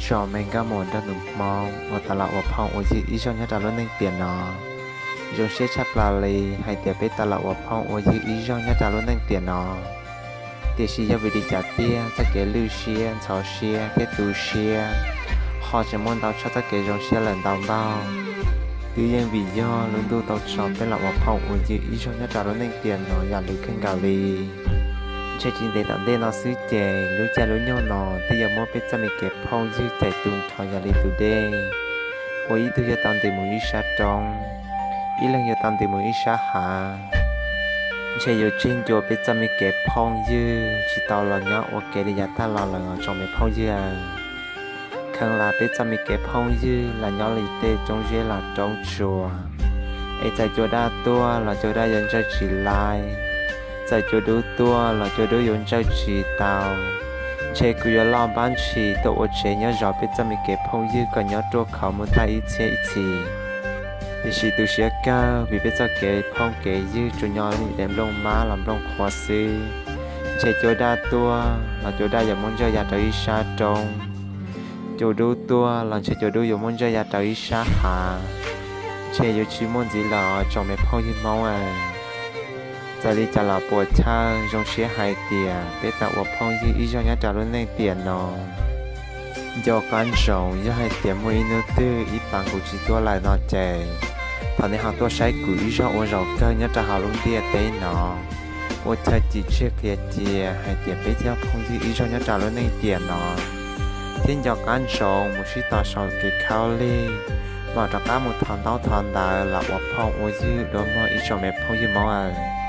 Tsoom me nkauj muam nraug nus Hmoob uas tau los ua phooj ua ywg ib zaug nyob rau lub neej tiam no, zoo siab tshaj plaws li hais tias peb tau los ua phooj ua ywg ib zaug nyob rau lub neej tiam no. Tiam sis yog vim li cas tiag txoj kev lwj siab, ntxhov siab thiab tu siab ho tseem muaj ntau tshaj txoj kev zoo siab lawm ntau npaug. Twb yeej vim yog lub ntuj tau tso peb los ua phooj ua ywg ib zaug nyob rau lub neej tiam no yam lus kawg nkaus li. Ntshe tsis ntev tom ntej no xwb ces lub caij lub nyoog no twb yuav muab peb txoj me kev phooj ywg cais tu nrho yam li tus dej, uas ib tug yuav tau ntes mus ib sab roob, ib leeg yuav tau ntes mus ib sab hav. Ntshe yuav tseg ncua peb txoj me kev phooj ywg tsis tau los nyob ua ke li yav tag los lawm os tsoom me phooj ywg. Kheev lam peb txoj me kev phooj ywg los nyob li tej roob zeb los roob tsuas, es txawm cua daj tuaj los cua daj yuav ntsawj tsis laib, txawm cua dub tuaj los cua dub yuav ntsawj tsis tau. Ntshe kuv yuav loj npab ntshis tuaj ua tsev nyob zov peb txoj me kev phooj ywg kom nyob ruaj khov mus tag ib txhiab ib txhis. Tiam sis tu siab kawg vim peb txoj kev phooj kev ywg tsuas nyob li daim nplooj mab los nplooj qhuav xwb. Ntshe cua daj tuaj los cua daj yuav muab ntsawj ya rau ib sab roob, cua dub tuaj los ntshe cua dub yuav muab ntsawj ya rau ib sab hav. Ntshe yuav tsis muaj ntxiv lawm os tsoom me phooj ywg Hmoob aw. Txawm li cas los puas chawj zoo siab hais tias peb tau ua phooj ywg ib zaug nyob rau lub neej tiam no. Nco qab ntsoov yog hais tias muaj ib hnub twg ib pas nqus tsis tuaj lawm no ces thov nej ho tuaj saib kuv ib zaug ua zaum kawg nyob rau hauv lub ntiaj teb no. Ua chaw cim tsiaj qhia cia hais tias peb yog phooj ywg ib zaug nyob rau lub neej tiam no, thiab nco qab ntsoov mus sib tos saum kev khaub lig, mam rov qab mus thov ntaub thov ntawv los ua phooj ua ywg dua muag ib tsoom me phooj ywg Hmoob aw.